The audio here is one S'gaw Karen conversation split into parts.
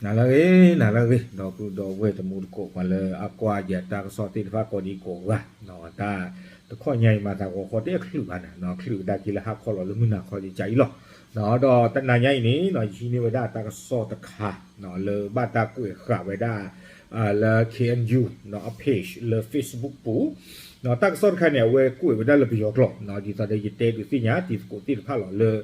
နၤလၢအဂ့ၤ, နၤလၢအဂ့ၤ, ဒီပုၢ်ဒီဝဲၢ်တံၤသကိး ပှၤလၢအကွၢ်ယတၢ်ကစီၣ်သ့ၣ်တဖၣ်ကိးဒံကိးဂၤ, တၢ်တခီညါအံၤ မၤသးဂီၤခီတအဲၣ်ချုးဘၣ်နၤ, ချုးကဒါက့ၤလၢဟါခီလီၤလၢမုၢ်နၤခီကကးအံၤလီၤ. ဒီးတနၤညါအံၤန့ၣ် ယဟံးန့ၢ်ဝဲဒၣ်တၢ်ကစီၣ်တခါ လၢဘၣ်တၢ်ကွဲးဃာ်ဝဲဒၣ် လၢ K N U အ page လၢ Facebook ပူၤ, တၢ်ကစီၣ်တခါန့ၣ် အဝဲကွဲးဝဲဒၣ်လၢပယီၤကျိာ်, ဒ်သိးဒီးယတဲဒုးသ့ၣ်ညါတံၤသကိးသ့ၣ်တဖၣ်လီၤလၢ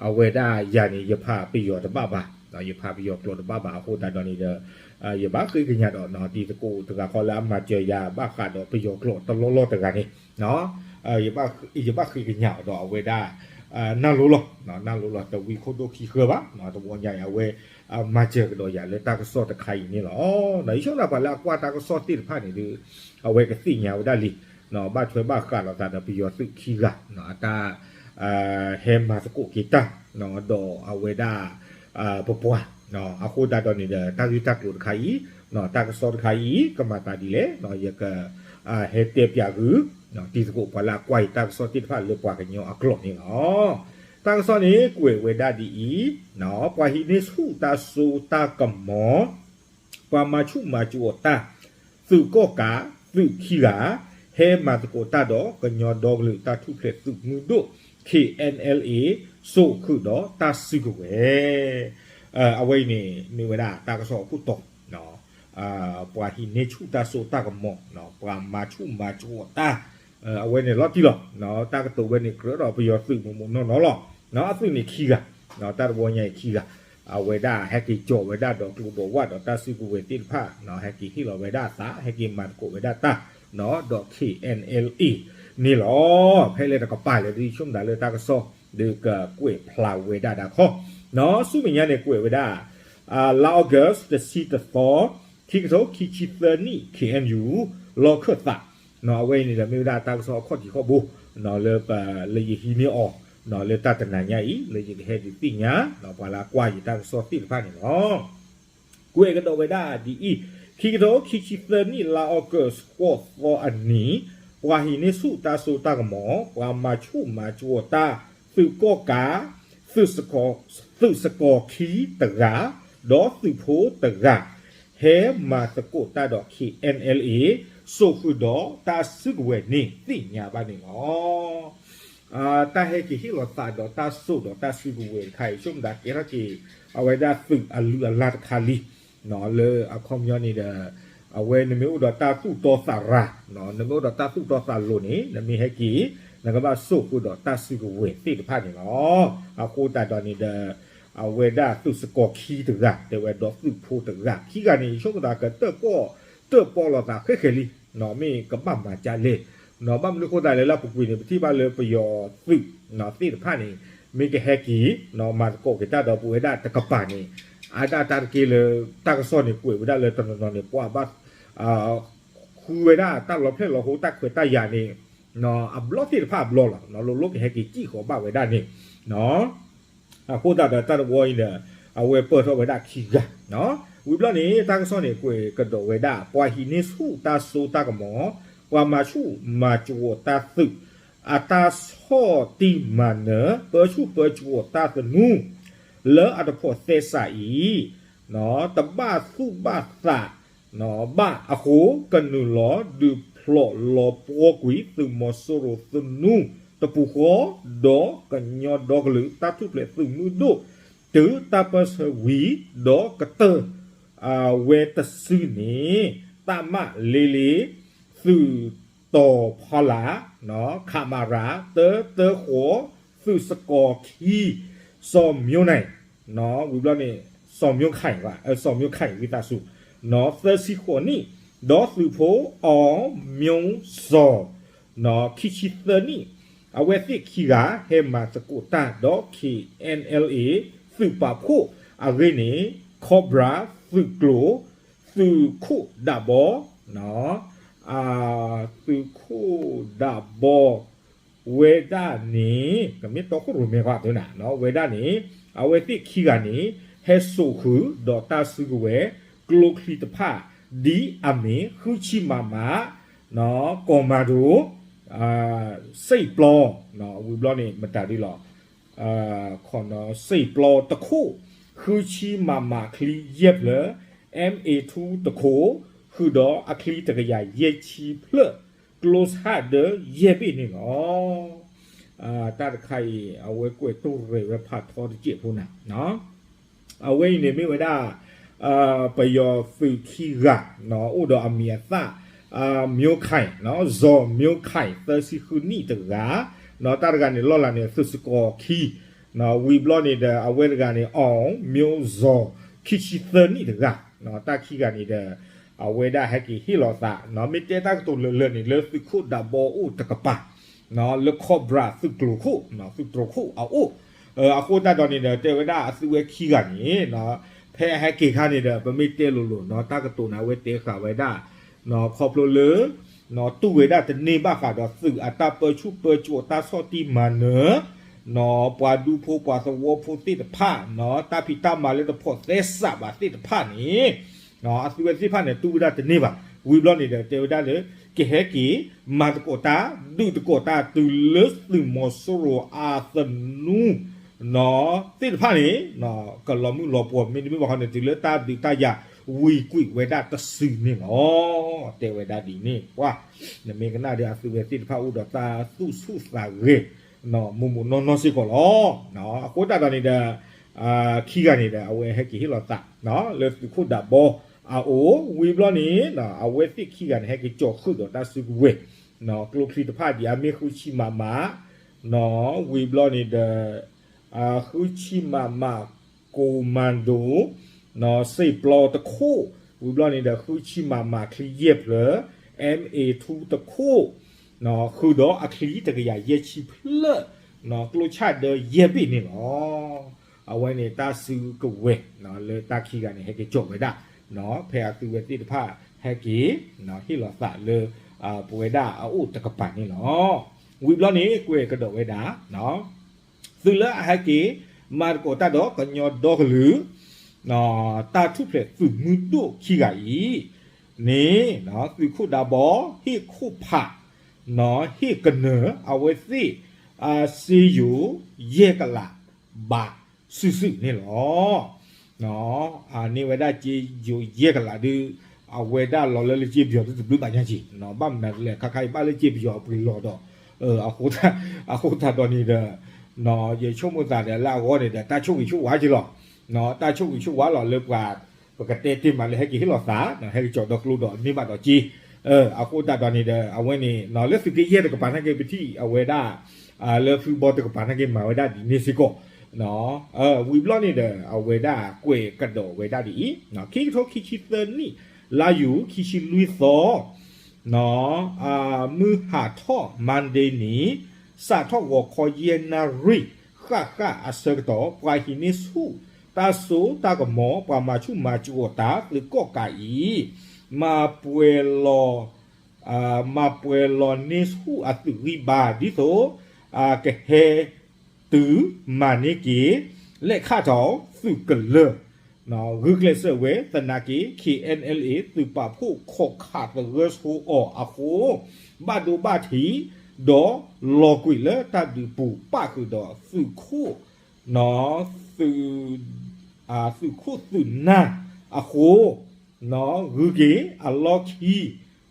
အဝဲဒၣ်ယၤန့ၣ် ယဖးပယီၤတဘၣ်ဘၣ်, ယဖးပယီၤကျိာ်တဘၣ်ဘၣ်အဃိသတးဒီးန့ၣ်ဒီး ယဘၣ်ဃ့ကညးဒီး တံၤသကိးတဂၤဃီလၢအမၤစၢၤယၤ ဘၣ်ဃးဒီးပယီၤကျိာ်တလီၢ်လီၢ်တဂၤန့ၣ် ယဘၣ်ဃ့ကညးအီၤဒီးအဝဲဒၣ် နၢ်လိၤလီၤ, နၢ်လိၤလီၤ တဝံခိၣ်ဒိၣ်ခံဃၢဘၣ်, တဝီညါအံၤအဝဲ မၤစၢၤကဒီးယၤလၢတၢ်ကစီၣ်တခါအံၤန့ၣ်လီၤ. ဒီးယဆိကမိၣ်ပှၤလၢအကွၢ်တၢ်ကစီၣ်သ့ၣ်တဖၣ်န့ၣ်ဒီး အဝဲကသ့ၣ်ညါဝဲဒၣ်လံ, ဘၣ်ထွဲဘၣ်ဃးလိာ်သးဒီးပယီၤသုးခံဂၤ အတၢ် ဟဲမၤသကိးက့ၤတၢ် ဒီးအဝဲဒၣ် ပပှၤ အဃိသတးဒီးန့ၣ်ဒီး တၢ်ဂ့ၢ်တၢ်ကျိၤတခါအံၤ တၢ်ကစီၣ်တခါအံၤ ကမၤသးဒ်လဲၣ် ယက ဟဲတဲပၠးဂုာ် တံၤသကိးပှၤလၢအကွၢ်ယတၢ်ကစီၣ်သ့ၣ်တဖၣ်လၢပှၤကညီအကျိာ်န့ၣ်လီၤ. တၢ်ကစီၣ်န့ၣ်ကွဲးဝဲဒၣ်ဒ်အံၤ, ပှၤဟံးန့ၢ်ဆူၣ်တၢ်စိတၢ်ကမီၤ ပှၤမၤဆူၣ်မၤစိးတၢ် သုးကီၣ်ကး သုးခံဂၤ ဟဲမၤသကိးတၢ်ဒီးကညီဒီကလုာ်တၢ်ထူၣ်ဖျဲးသုးမုၢ်ဒိၣ် K N L A စိာ်ဃုာ်ဒီးတၢ်စုကဝဲၤ အဝဲအံၤန့ၣ် မ့ၢ်ဝဲဒၣ်တၢ်ကစီၣ်အခိၣ်တီ ပှၤဟံးန့ၢ်ဆူၣ်တၢ်စိတၢ်ကမီၤ ပှၤမၤဆူၣ်မၤစိးတၢ် အဝဲန့ၣ်လီၤတံၢ်လီၤ. တၢ်ကတိၤဝဲန့ၣ် ကြၢးဒီးပယီၤသုးမိၢ်မိၢ်နီၢ်နီၢ်လီၤ. အသုးန့ၣ်ခံဂၤ တၢ်တဝီညါအံၤခံဂၤ အဝဲဒၣ်ဟဲက့ၤကၠီၤဝဲဒၣ်ဒီးကျိၤဒီးဝၣ်ဒီးတၢ်စုကဝဲၤသ့ၣ်တဖၣ် ဟဲက့ၤဟ့ၣ်လီၤဝဲဒၣ်အသး ဟဲက့ၤမၤသကိးဝဲဒၣ်တၢ် ဒီး K N L A န့ၣ်လီၤ. ဖဲလဲၣ်တကပၤလဲၣ် ဒ်ဆိကမိၣ်ဒၣ်လၢတၢ်ကစီၣ် ဒီးကကွဲးဖျါဝဲဒၣ်ဒၣ်ခီ ဆူမဲာ်ညါန့ၣ်ကွဲးဝဲဒၣ် လါ August တဆံတသီ ခံကထိခံဆံသၢနံၣ် K N U လီၢ်ခၢၣ်သး အဝဲအံၤန့ၣ်ဒီးမ့ၢ်ဝဲဒၣ်တၢ်ကစီၣ်အခီၣ်ထံးခီၣ်ဘိ လၢပ လၢယဟံးန့ၢ်အီၤ လၢတၢ်တနၤညါအံၤ လၢယကဟဲဒုးသ့ၣ်ညါ ပှၤလၢအကွၢ်ယတၢ်ကစီၣ်သ့ၣ်တဖၣ်န့ၣ်လီၤ. ကွဲးကဒီးဝဲဒၣ်ဒ်အံၤ, ခံကထိခံဆံသၢနံၣ် လါ August ဃိးသီအနံၤ, ပှၤဟံးန့ၢ်ဆူၣ်တၢ်စိတၢ်ကမီၤ ပှၤမၤဆူၣ်မၤစိးတၢ် သုးကီၣ်ကး သုးစကီၤခံတဂၤ ဒီးသုးဖိတဂၤ ဟဲမၤသကိးတၢ်ဒီး K N L A စိာ်ဃုာ်ဒီးတၢ်စုကဝဲၤန့ၣ်သ့ၣ်ညါဘၣ်န့ၣ်လီၤ. တၢ်ဟဲက့ၤဟ့ၣ်လီၤသးဒီးတၢ်စိာ်ဒီးတၢ်စုကဝဲၤတခါအံၤ ဆိကမိၣ်ဒၣ်ကဲထီၣ်က့ၤ အဝဲဒၣ်သုးအလုၢ်အလၢ်တခါလံ လၢအခီပညီန့ၣ်ဒီး အဝဲနမ့ၢ်အိၣ်ဒီးတၢ်သူၣ်တီသးရၤ, နမ့ၢ်အိၣ်ဒီးတၢ်သူၣ်တီသးလိၤန့ၣ် နမ့ၢ်ဟဲက့ၤ နကဘၣ်စိာ်ဃုာ်ဒီးတၢ်စုကဝဲၤသ့ၣ်တဖၣ်န့ၣ်လီၤ. အဃိသတးဒီးန့ၣ်ဒီး အဝဲဒၣ်သုးစကီၤခံတဂၤ တဲဝဲဒီးသုးဖိတဂၤ ခံဂၤန့ၣ် ယဆိကမိၣ်သးကတၢၣ်ပီၣ် တၢၣ်ပီၣ်လိာ်သးဃဲဃဲလံ မ့ၢ်ကဘၣ်မၤကၢ်လဲၣ် ဘၣ်မနုၤဃိသတးလဲၣ်လၢပူၤကွံာ်န့ၣ် ပထံၣ်ဘၣ်လၢပယီၤသုးသ့ၣ်တဖၣ်န့ၣ် မ့ၢ်ကဟဲက့ၤ မၤသကိးက့ၤတၢ်ဒီးပဝဲဒၣ်တကပၤန့ၣ် အါဒၣ်တၢ်တက့ၢ်လၢ တၢ်ကစီၣ်န့ၣ်ကွဲးဝဲဒၣ်လၢတနီၤနီၤန့ၣ် ပှၤဘၣ် ဃုဝဲဒၣ်တၢ်လီၤဖျဲၣ်လီၤဟိတၢ်ခွဲးတၢ်ယာ်န့ၣ် အဘျီသ့ၣ်တဖၣ်အဘျီလီၤ လိၤလိၤကဟဲက့ၤစံၣ်ဃီၤဘၣ်ဝဲဒၣ်န့ၣ် အဃိသတးဒီးတၢ်တဝီအံၤဒီး အဝဲပၢၢ်ထီၣ်ဝဲဒၣ်ခံဂၤ ဝံၤဘျီန့ၣ် တၢ်ကစီၣ်န့ၣ်ကွဲးကဒီးဝဲဒၣ် ပှၤဟံးန့ၢ်ဆူၣ်တၢ်စိတၢ်ကမီၤ ပှၤမၤဆူၣ်မၤစိးတၢ်သုး အတၢ်ဆီၣ်တံၢ်မၤနၢၤ ပၢဆူၣ်ပၢစိးတၢ်သနူ လၢအတဖိးသဲစးအံၤ တဘၣ်သူၣ်ဘၣ်သး ဘၣ်အဃိ ကနုာ်လီၤဒုးဖျိးလီၤပှီၢ်ကွံာ်သုးမီၤစိရိၤသနူတပူၤဃီ ဒီးကညီဒီကလုာ်တၢ်ထူၣ်ဖျဲးသုးမုၢ်ဒိၣ် တုၤတၢ်ပၢၢ်ဆၢဝံၤ ဒီးကတၢၢ် ဝဲတစုန့ၣ် တၢ်မၣ်လ့လ့ သုးတီၤဖီလာ် ခမရ တၢတၢဃိး သုးစကီၤခံ စီၤမျိန့ၣ် ဝံၤဘျီန့ၣ် စီၤမျိခၢၣ် စီၤမျိခၢၣ်ဝံသးစူၤ သၢဆံဃိးနံၣ် ဒီးသုးဖိ အီၤမျိစီၤ ခံဆံသၢနံၣ် အဝဲသ့ၣ်ခံဂၤ ဟဲမၤသကိးတၢ်ဒီး K N L A သုးပာ်ဖှိၣ်အဂ့ၢ်န့ၣ် Cobra သုးကျိၤ သုးခိၣ်ဒးဘီ သုးခိၣ်ဒးဘီ ဝဲဒၣ်န့ၣ် ကမ့ၢ်တီခိၣ်ရိၣ်မဲခွါသ့နၤ ဝဲဒၣ်န့ၣ် အဝဲသ့ၣ်ခံဂၤန့ၣ် ဟဲစိာ်ဃုာ်ဒီးတၢ်စုကဝဲၤ ကျိချံတဖၣ် ဒ်အမ့ၢ် ဃုဆံ မမ ကီၤမၤဒိၣ် စ့ၣ်ပျီ ဝံၤဘျီန့ၣ် မတၤဒ်လီၤ စ့ၣ်ပျီတခိၣ် ဃုဆံမးမးချံယဲၢ်ဖျၢၣ်, အ့ၣ်အ့ၣ်ထူတခိၣ်, ဃုာ်ဒီးအချံတကယၤယဲၢ်ဆံဖျၢၣ်, ကျိဆၣ်ဒၢယဲၢ်ဘ့ၣ်န့ၣ်လီၤ. တၢ်တခါအံၤ အဝဲကွဲးတိၢ်ရဲၣ်ဝဲဖးထီတစဲးဖိနၤ, အဝဲအံၤန့ၣ်မ့ၢ်ဝဲဒၣ် ပယီၤသုးခံဂၤ အိၣ်ဒီးအမံၤအသၣ် မျိုးခိုင်, ဇော်မျိုးခိုင် သၢဆံဃုနံၣ်တဂၤ, တၢ်တဂၤန့ၣ်လီၢ်လၤန့ၣ် သုးစကီးခံ, ဝံၤဘျီန့ၣ်ဒီး အဝဲတဂၤန့ၣ် အောင်မျိုးဇော် ခံဆံသၢနံၣ်တဂၤ, တၢ်ခံဂၤန့ၣ်ဒီး အဝဲဒၣ်ဟဲက့ၤဟ့ၣ်လီၤသး, မ့ၢ်တဲတၢ်ကတိၤလၢာ်လၢာ်န့ၣ် လၢသုးခိၣ်ဒးဘီအိၣ်တကပၤ လၢ Cobra သုးကျိၤခိၣ်, သုးကျိၤခိၣ်အအိၣ်, အဃိသတးဒီးန့ၣ်ဒီး တဲဝဲဒၣ်အသုးဝဲခံဂၤန့ၣ် ဖဲအဟဲက့ၤခါန့ၣ်ဒီး ပမ့ၢ်တဲလိၤလိၤ တၢ်ကတိၤန့ၣ် အဝဲတဲဃာ်ဝဲဒၣ် ခီဖျိလၢ တူၢ်ဝဲဒၣ်တန့ၢ်ဘၣ်ဃးဒီးသုးအတၢ်ပၢဆူၣ်ပၢစိးတၢ်ဆီၣ်တံၢ်မၤနၢၤ ပှၤဒူဖိပှၤသဝီဖိသ့ၣ်တဖၣ် တၢ်ဖံးတၢ်မၤလၢတဖိးသဲစးဘၣ်သ့ၣ်တဖၣ်န့ၣ် အသုးဝဲသ့ၣ်တဖၣ်န့ၣ် တူၢ်ဝဲဒၣ်တန့ၢ်ဘၣ်. ဝံၤဘျီန့ၣ်ဒီး တဲဝဲဒၣ်လၢ ကဟဲက့ၤ မၤသကိးတၢ် ဒုးသကိးတၢ်တုၤလၢသုးမီၤစိရိၤအသနူ သ့ၣ်တဖၣ်န့ၣ် ကလီၤမုၢ်လီၤပှီၢ် မ့တမ့ၢ်ဘၣ်ဃီန့ၣ် တုၤလၢတၢ်ဒုးတၢ်ယၤ ဝံၤကွံာ်ဝဲဒၣ်တစုန့ၣ်လီၤ. တဲဝဲဒၣ်ဒ်န့ၣ် ပှၤ နမ့ၢ်ကနၣ်ဒီးအသုးဝဲသ့ၣ်တဖၣ်အိၣ်ဒီးတၢ်သူၣ်ဆူၣ်သးဂဲၤ မိၢ်မိၢ်နီၢ်နီၢ်စ့ၢ်ကီးလီၤ. အဃိသတးဒီးန့ၣ်ဒီး ခံဂၤန့ၣ်ဒီး အဝဲဟဲက့ၤဟ့ၣ်လီၤသး လၢသုးခိၣ်ဒးဘီအအိၣ် ဝံၤဘျီန့ၣ် အဝဲသ့ၣ်ခံဂၤန့ၣ် ဟဲက့ၤကၠီၤဃုာ်ဒီးတၢ်စုကဝဲၤ ကျိချံတဖၣ်ဒ်အမ့ၢ်ဃုဆံမးမး ဝံၤဘျီန့ၣ်ဒီး ဃုဆံမးမး ကိးမၤဒိၣ် စ့ပျီတခိၣ် ဝံၤဘျီန့ၣ်ဒီး ဃုဆံမးမးချံယဲၢ်ဖျၢၣ် အ့ၣ်အ့ၣ်ထူတခိၣ် ဃုာ်ဒီးအချံတကယၤယဲၢ်ဆံဖျၢၣ် ကျိဆၣ်ဒၢယဲၢ်ဘ့ၣ်န့ၣ်လီၤ. အဝဲန့ၣ်တၢ်စုကဝဲၤ လၢတၢ်ခံဂၤန့ၣ် ဟဲက့ၤကၠီၤဝဲဒၣ် ဖဲအသုးဝဲသ့ၣ်တဖၣ် ဟဲက့ၤ ဟ့ၣ်လီၤသးလၢ ပဝဲဒၣ်အအိၣ်တကပၤန့ၣ်လီၤ. ဝံၤဘျီန့ၣ် ကွဲးကဒီးဝဲဒၣ် သုးလၢအဟဲက့ၤ မၤသကိးတၢ်ဒီးကညီဒီကလုာ် တၢ်ထူၣ်ဖျဲးသုးမုၢ်ဒိၣ်ခံဂၤအံၤန့ၣ် သုးခိၣ်ဒးဘီ ဟ့ၣ်ခိၣ်ဖး ဟ့ၣ်ကနၢၤ အဝဲသ့ၣ် စ့ယိၤယဲၢ်ကလး ဘးစုာ်စုာ်န့ၣ်လီၤ. န့ၢ်ဝဲဒၣ်စ့ယိၤယဲၢ်ကလးဒုး အဝဲဒၣ်လီၤလၢလၢစ့ပယီၤဒုးတဘျုးဘၣ်ညါက့ၤ ဘၣ်မနုၤလဲၣ် ခါခါအံၤဘၣ်လၢစ့ပယီၤအပှ့ၤလီၤဒီး အဃိသတးဒီးန့ၣ်ဒီး ယဆိကမိၣ်သးဒီးလၢအဂီၢ်န့ၣ်ဒီး တၢ်ဆိၣ်ဂ့ၤဆိၣ်ဝါက့ၤလီၤ. တၢ်ဆိၣ်ဂ့ၤဆိၣ်ဝါလီၤလၢပှၤ ပကတဲတ့ၢ်မးလၢဟဲက့ၤဟ့ၣ်လီၤသး ဟဲက့ၤကၠီၤဒီးကျိဒီးန့ၢ်ဘၣ်ဒီးက့ၤ အဃိသတးဒီးန့ၣ်ဒီး အဝဲန့ၣ် လၢသုးက့ယဲၢ်တကပၤနာ်က့ၤ ပထံၣ်အဝဲဒၣ် လၢဖုဘီတကပၤနာ်က့ၤ မၤဝဲဒၣ်ဒ်န့ၣ်စ့ၢ်ကီး ဝံၤဘျီန့ၣ်ဒီး အဝဲဒၣ်ကွဲးကဒီးဝဲဒၣ်ဒ်အံၤ ခံကထိခံဆံသၢနံၣ် လါယူၤခံဆံလွံၢ်သီ မုၢ်ဟးထီၣ် Monday န့ၣ် စးထီၣ်ဂီၤခီယဲၢ်နၣ်ရံၣ် ဃၣ်ဃၣ်အဆၢကတီၢ် ပှၤဟံးန့ၢ်ဆူၣ်တၢ်စိတၢ်ကမီၤ ပှၤမၤဆူၣ်မၤစှီၤတၢ်သုးကီၣ်ကးအံၤ မၤပှဲၤလီၤ မၤပှဲၤလီၤန့ၢ်ဆူၣ်အသုးဂံၢ်ဘါ ဒ်သိး ကဟဲ တုၤမၤန့ၢ်က့ၤ လဲၣ်ခၣ်ထီၣ်သုးကလၢၤ ဂုာ်ကျဲးစၢးဝဲသနာ်က့ K N L A သုးပာ်ဖှိၣ်ခီၣ်ခးသဂၢၢ်ဆိအီၤအဃိ ဘၣ်ဒိဘၣ်ထံး ဒီးလီၤကွံာ်လၢတၢ်ဒုးပူၤ ပၣ်ဃုာ်ဒီးသုးခိၣ် သုး သုးခိၣ်သုးနၢ်အဃိ ဂုၤက့ၤအလီၢ်ခံ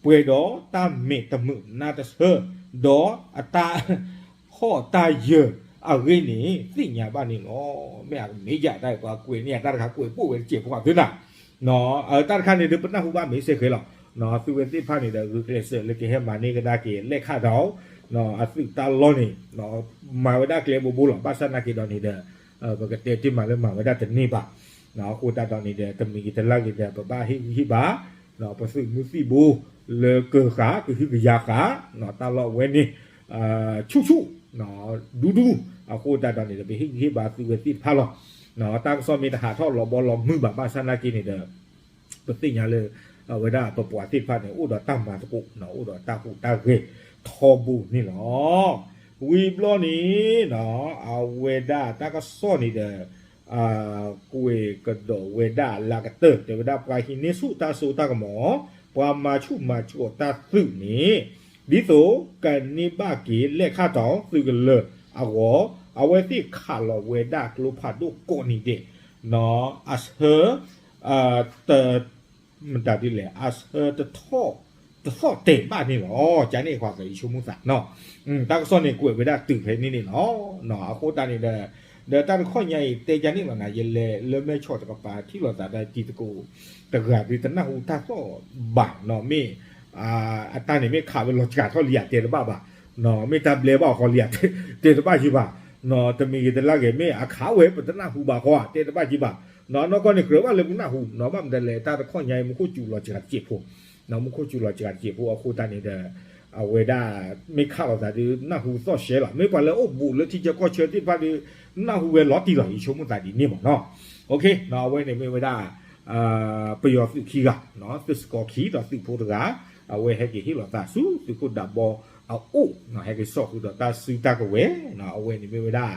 ပှဲၤဒီးတၢ်မဲာ်တမုာ်နါတဆၢ ဒီးအတၢ်ဟီၣ်တၢ်ယၢၤအဂ့ၢ်န့ၣ် သ့ၣ်ညါဘၣ်န့ၣ်လီၤ. မ့ၢ်အကမ့ၢ်ယၤတၢ်အံၤ ပှၤကွဲးန့ၢ်အတၢ်တခါ ကွဲးပိာ်ဝဲတစဲးဖိအသုနၤ တၢ်တခါန့ၣ်ဒီး ပနၢ်ဟူဘၣ်မ့ၢ်စ့ၢ်ကီးလီၤ. သုးဝဲသ့ၣ်တဖၣ်န့ၣ်ဒီး ဂုာ်ကျဲးစၢးလၢကဟဲမၤန့ၢ်ကဒါက့ၤ လဲၣ်ခၣ်ထီၣ် အသုးတၢ်လီၢ်န့ၣ် မၤဝဲဒၣ်ကျဲဘိဘိလီၤ. ဘၣ်ဆၣ်နာ်က့ၤဒီးန့ၣ်ဒီး ပကတဲတ့ၢ်မးလၢမၤဝဲဒၣ်တန့ၢ်ဘၣ်. အဃိသတးဒီးန့ၣ်ဒီး တမံၤဂ့ၤတလါဂ့ၤဒီး ပဘၣ်ဟ့ၣ်ဂံၢ်ဟ့ၣ်ဘါ ပသုးမုၢ်သံၣ်ဘိ လၢကၢၤဃာ် ကဟုကယာ်ဃာ် တၢ်လီၢ်ဝဲန့ၣ် ဆူၣ်ဆူၣ် ဒူဒူ အဃိသတးဒီးန့ၣ်ဒီး ပဟ့ၣ်ဂံၢ်ဟ့ၣ်ဘါသုးဝဲသ့ၣ်တဖၣ်လီၤ. တၢ်ကစီၣ်မ့ၢ်တဟးထီၣ်လီၤဘီလီၤမုၢ်ဘၣ် ဘၣ်ဆၣ်နာ်က့ၤန့ၣ်ဒီး ပသ့ၣ်ညါလၢ အဝဲဒၣ်ပပှၤသ့ၣ်တဖၣ်န့ၣ် အိၣ်ဒီးတၢ်မၤသကိး အိၣ်ဒီးတၢ်ဟူးတၢ်ဂဲၤထီဘိန့ၣ်လီၤ. ဝံၤဘျီန့ၣ် အဝဲဒၣ်တၢ်ကစီၣ်န့ၣ်ဒီး ကွဲးကဒီးဝဲဒၣ်လၢကတၢၢ် တဲဝဲဒၣ် ပှၤဟံးန့ၢ်ဆူၣ်တၢ်စိတၢ်ကမီၤ ပှၤမၤဆူၣ်မၤစှီၤတၢ်သုးန့ၣ် ဒ်သိးကန့ၢ်ဘၣ်က့ၤ လဲၣ်ခၣ်ထီၣ်သုးကလၢၤအဂီၢ် အဝဲသ့ၣ်ခးလီၤဝဲဒၣ်ကျိဖးဒိၣ်ကိးနံၤဒဲး အဆၢ တ မတၤဒ်လဲၣ် အဆၢတထီၣ် တသီၣ်တဲာ်ဘၣ်န့ၣ်လီၤ. ကန့ၣ်အဃိသတး ယဆိကမိၣ်သးနီၤ တၢ်ကစီၣ်န့ၣ်ကွဲးဝဲဒၣ်တုၤဖဲန့ၣ်န့ၣ်လီၤ. အဃိသတးန့ၣ်ဒီး ဒီးတၢ်တခီညါအံၤတဲကန့ၣ်လီၤနၤ ယလဲၤလၢမဲၢ်ဆီးတကပၤထံၣ်လိာ်သးဒီးတံၤသကိး တဂၤဒုးတနၢ်ဟူတၢ်သီၣ်ဘၣ်နီၤ မ့ၢ် အတၢ်န့ၣ်မ့ၢ်ခးဝဲလီၤစှၤထီၣ်လံဧါတဲတဘၣ်ဘၣ်, မ့ၢ်တၢ်ဘျဲဘၣ်အီၤဃီလံဧါ တဲတဘၣ်က့ၤဘၣ်, တမံၤဂ့ၤတလၢ်ဂ့ၤ မ့ၢ်အခးဝဲပတနၢ်ဟူဘၣ်ဃီဧါ တဲတဘၣ်က့ၤဘၣ်, နီၢ်ကီၢ်န့ၣ်ကြၢးဘၣ်လၢပနၢ်ဟူ နီၢ်ဘၣ်မတၤလဲၣ် တၢ်တခီညါအံၤ မူခိၣ်စူၤလီၤစှၤတစဲးဖိ မူခိၣ်စူၤလီၤစှၤတစဲးဖိအဃိသတးန့ၣ်ဒီး အဝဲဒၣ် မ့ၢ်ခးလိာ်သးဒုးနၢ်ဟူသီၣ်ရှဲလီၤ, မ့ၢ်ပှၤလၢအိၣ်ဘူးလၢထံဆၢကီၢ်ဆၢသ့ၣ်တဖၣ်ဒီး နၢ်ဟူဝဲလီၤတံၢ်လီၤ ယဆိကမိၣ်သးဒ်န့ၣ်မ့ၢ်နီၤ, အဝဲန့ၣ်မ့ၢ်ဝဲဒၣ် ပယီၤသုးခံဂၤ သုးစကီၤခံဒီးသုးဖိတဂၤ အဝဲဟဲက့ၤဟ့ၣ်လီၤသးဆူသုးခိၣ်ဒးဘီအအိၣ် ဟဲက့ၤစိာ်ဃုာ်ဒီးတၢ်စုတၢ်ကဝဲၤ အဝဲန့ၣ်မ့ၢ်ဝဲဒၣ်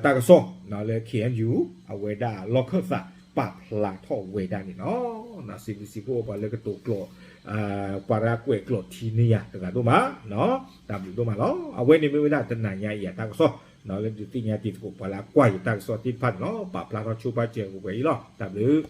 တၢ်ကစီၣ်လၢ K N U အဝဲဒၣ်လီၢ်ခၢၣ်သးပာ်ဖျါထီၣ်ဝဲဒၣ်န့ၣ်လီၤ. စံးဘျုးစံးဖှိၣ်ပှၤလၢကတိၤကျိာ် ပှၤရၢကွဲးကျိာ်ထံန့ၢ်ယၤတဂၤဒိၣ်မး, တၢ်ဘျုးဒိၣ်မးလီၤ. အဝဲန့ၣ်မ့ၢ်ဝဲဒၣ်တနၤညါအံၤအတၢ်ကစီၣ် လၢဒုးသ့ၣ်ညါတံၤသကိးပှၤလၢအကွၢ်ယတၢ်ကစီၣ်သ့ၣ်တဖၣ်န့ၣ်လီၤ. ပာ်ဖျါထီၣ်ဆိပာ်စၢၤကဝဲၤအံၤလီၤ. တၢ်ဘျုး